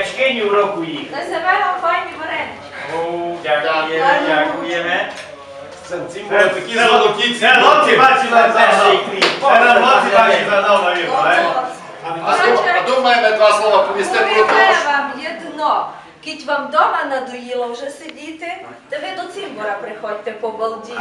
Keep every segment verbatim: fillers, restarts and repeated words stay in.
Чкиню в року їх. Несеме вам файні варенички. О, дякуєме, дякуєме. Сам цим Е, був такий е, золотий е, хлопці, бачу, на перший кліп. Е, хлопці, бачу, за нами, е? А, а думаєме два слова повісти про те, Повіме вам єдно. Кідь вам дома надоїло вже сидіти, та ви до цімбора приходьте побалдіти.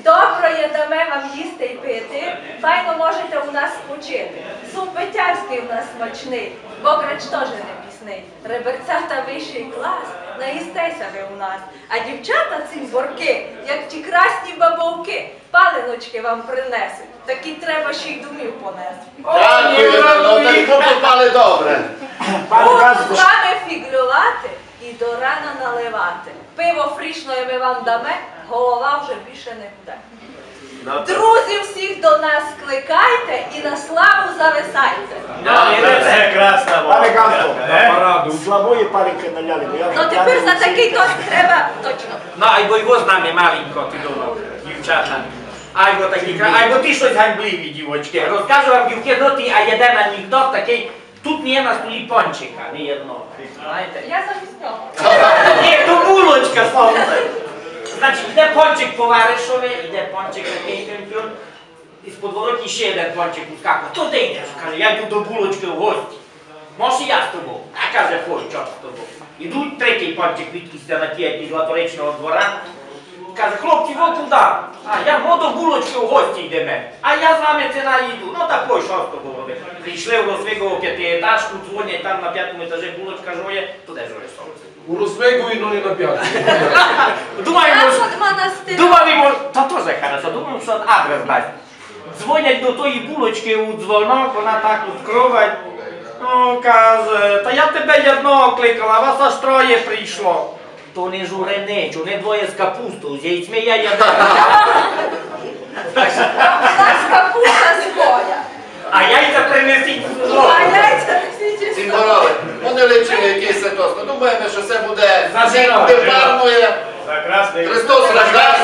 Добре єдаме вам їсти й пити, файно можете у нас спочити. Суп печерський у нас смачний, бограч тоже не пісний. Реберцята вищий клас, наїстеся ви у нас. А дівчата цімборки, як ті красні бабовки, палиночки вам принесуть. Такі треба ще й домів понести. Дякую, ну, так попали добре. Буду з вами фіґлювати і до рана наливати. Пиво фрішноє ми вам даме, голова вже більше не буде. Друзів всіх до нас кликайте і на славу зависайте. Це красна мова. Пане Ганзо, на параду. Слабої палички наляли, бо я вже... Ну, тепер за такий тост треба точно. Ну, айбо його з нами маленько, ти думав, дівчата. Айбо такі кра-, айбо ти штось ганьбливі, дівочки. Розкажу вам, дівки, ну ти, а єден анекдот такий. Тут не є на столі пончика, не єдного. Знаєте? Я замість нього. Ні, то булочка, слухайте. Значить, йде пончик по варишови, йде пончик такий тюн-тюн. Із подворотні ще єден пончик ускакує. То де йдеш? Каже: «Я йду до булочки в гості. Може, я з тобою?» А каже: «Пой, чорт з тобою». Ідуть, третій пончик відкисти на ті, ті з Латоричного двора. Каже: «Хлопці, ви куди?» «А я, мо до булочки в гості йдеме». «А я з вами ціна йду». «Ну, та пой, што з тобою робити?» Прийшли в Росвигово пятиетажку, дзвонять, там на пятому етажі булочка жоє, то де жоє сонце? У Росвигові, ну, не на пятому. Думаємо, Там під монастиром. Думаємо, та тоже хорошо, думаємо, што адрес дасть. Дзвонять до тої булочки у дзвонок, вона так откривать. Ну, каже: «Та я тебе єдного кликала, вас аж троє прийшло». «То не журе нич, вони двоє з капустою, з яйцьми я єден». У нас капуста своя. А яйця принесіть. А яйця принесіть. Цімборови, ну, не личимо якийсь се тост. Думаєме, што се буде... Заживати. Христос рождає.